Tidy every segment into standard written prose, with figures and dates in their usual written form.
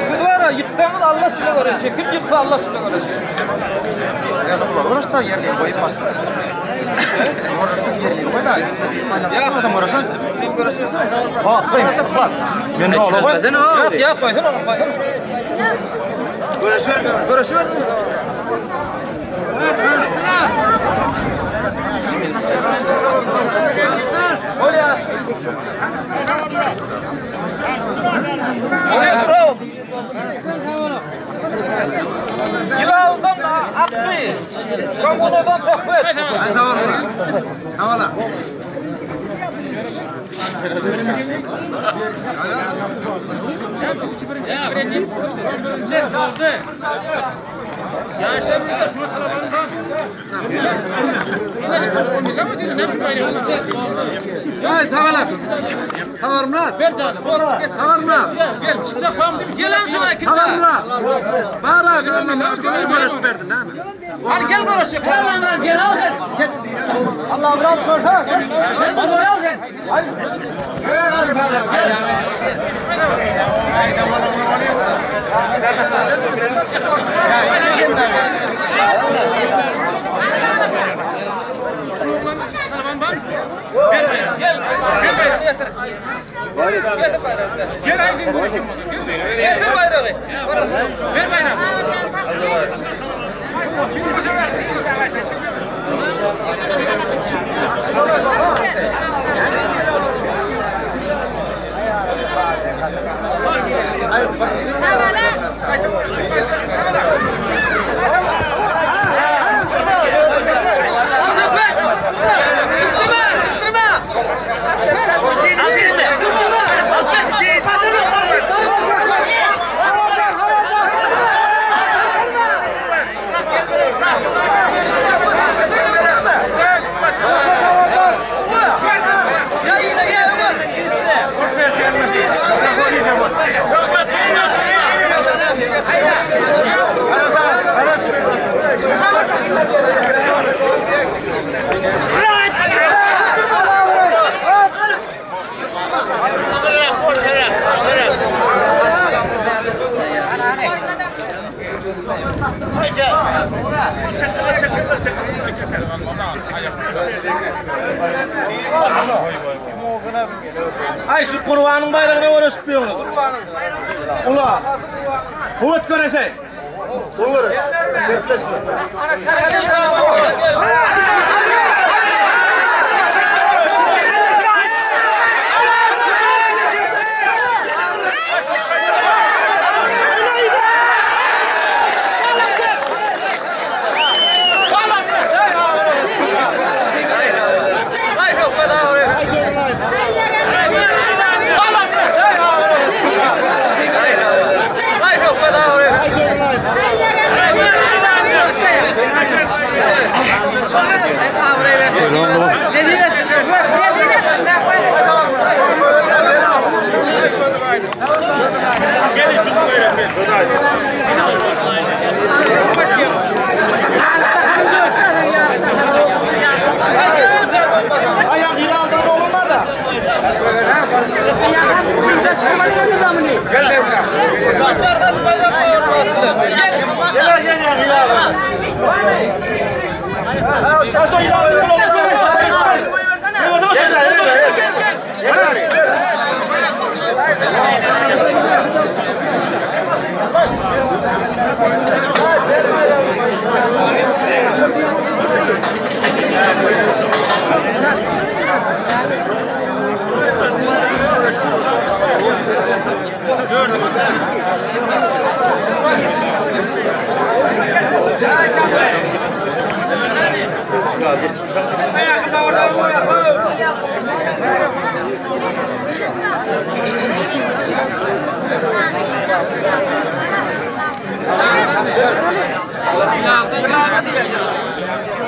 Siz var ya yıktığınız Allah size göre Kim yıktı Allah size göre Yok yok koysun onu koysun. Görüşür. Olya. Olya bravo. Yılandan aklı. Kongo'dan tohbet. Ay tavalar. Tavarmlar. Ber canım. Tavarmlar. Gel çıkacak pam Gel lan şuna ikinci. Tavarmlar. Bara gel görüş verdin ha. Hadi gel görüş. Gel lan gel al. Gel. Allah razı olsun. Gel. Hadi. Gel. Gel. Getir bayrağı. Getir bayrağı. Ver bayrağı. Ay şu kurbanın bayrağına uğraşıp diyorsunuz. Ula. Kuvvet göreşey. Olur. Dertleşme.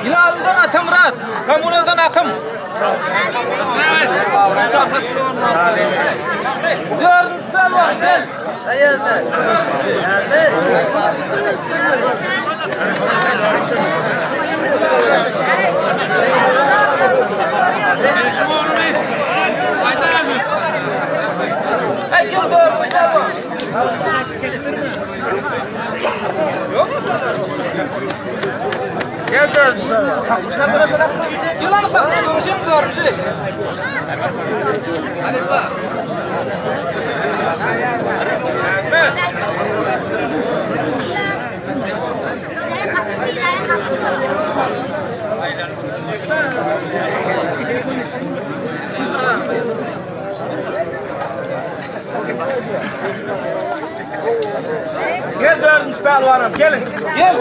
Ýylandan Atamyrat, Kommunadan Akym. Dördünji pälwan, gel. Hey, gel dördünji pälwan. Gel dördünji. Ýylany tapyşyň dördünji. Gel dördünji pälwanam, gelin. Gel.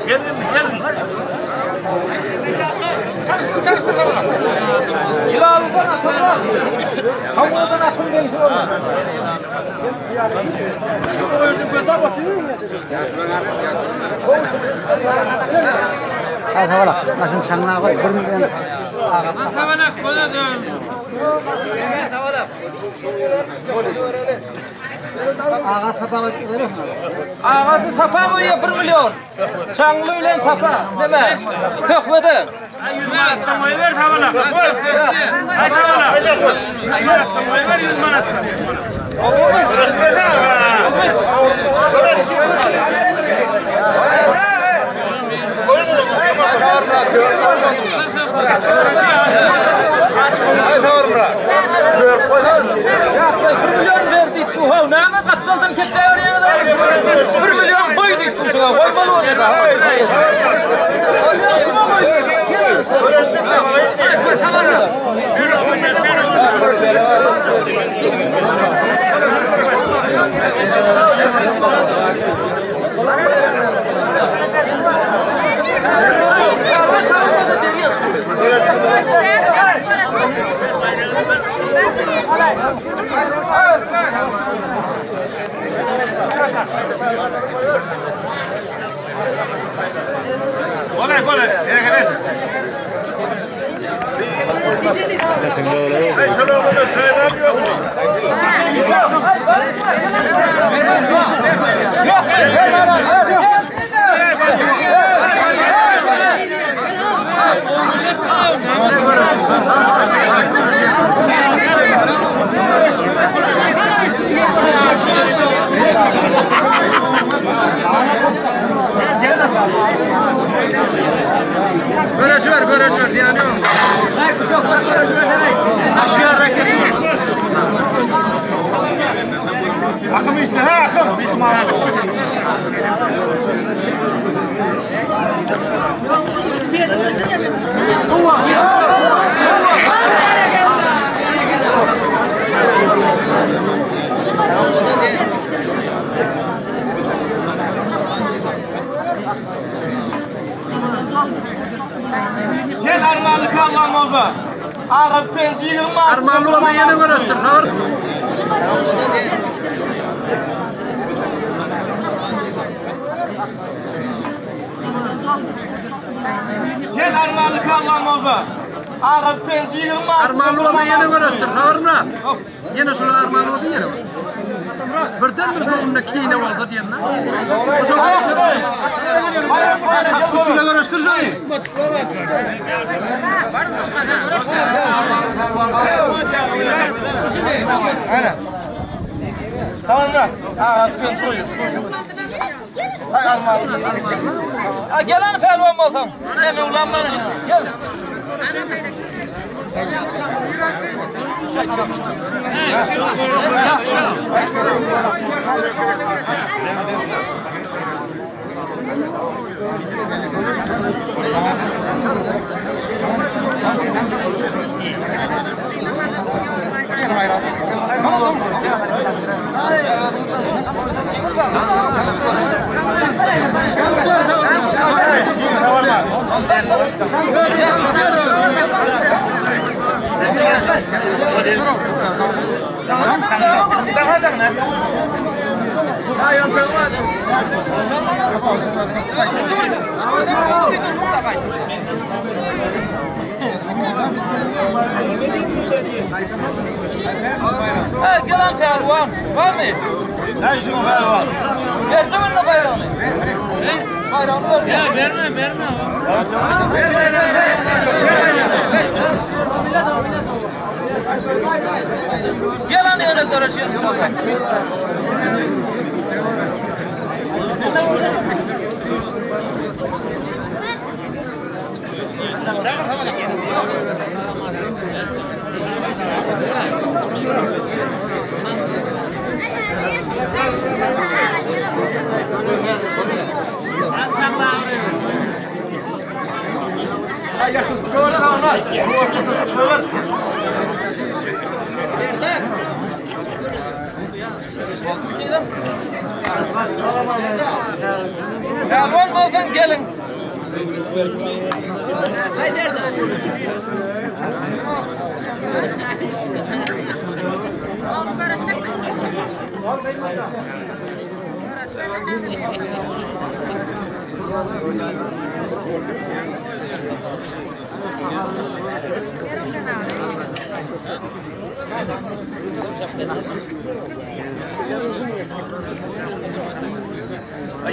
Gelin, gelin. Karıştır, karıştır tamam. Ýylandan Atamyrat. Kommunadan Akym gelişi boldy. Al havala, başını çaňla goý, bir milyon. Aga sapa goýup berersiň. Agasy Sapa goýýar 1 million. Çaňly bilen Sapa, neme? Söhbede. Ýa, 1 million berdi. Oha, näme gapdaldan ketde berýär? 1 million goý diýsin şuňa, goýmaly bolýar. Gole, gole. Göreşiver, göreşiver diýen ýok. Aşýar raketi. Akım işi ha akım. Gel armanly pälwan bolsa. Aga penji 20 Armanly bolsa ýene göreşdir. Habar. Gel armanly pälwan bolsa. Aga penji 20 Armanly bolsa ýene göreşdir. Habarmy? Ýene şol armanly bolsa ýene. Birden bir göwnüne kine bolsa diýen. Şuna göreşdir şony. Aynen. Tamam mı? Aga penji koyuyor. Hay armanly. A gel hany pälwan bolsaň. Ne Möwlam bana. Gel. Ha gel hany pälwan. Barmy? Ne işin var? Berse mi bayrağını? Bayrağını ver. Ya verme verme. Verme verme. Gel hany öne görüşelim. Pälwan bolsaň gelin.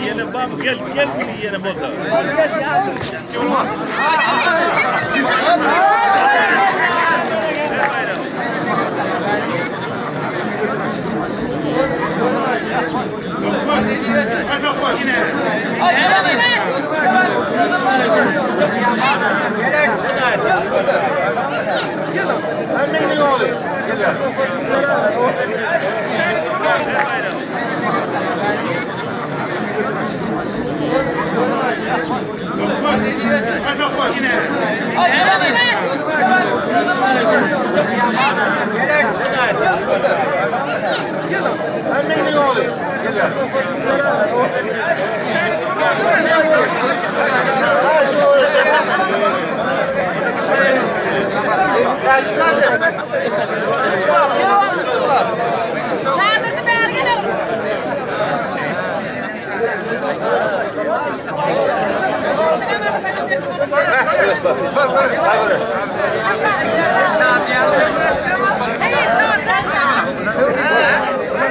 Yine bak gel gel yine bota. Ha gel hany. Ha gel hany.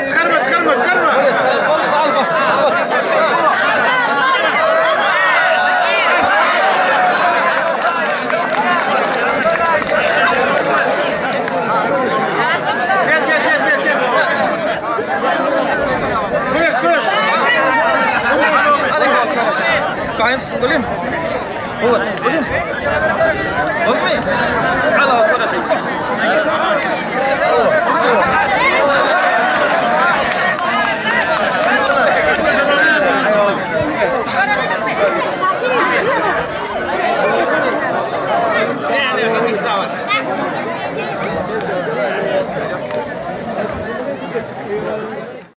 Çıkarma çıkarma çıkarma. Al bas. Gel gel gel gel gel. Güreş güreş. Kayın tutulayım. Evet, tutulayım. Olmuyor. Al al,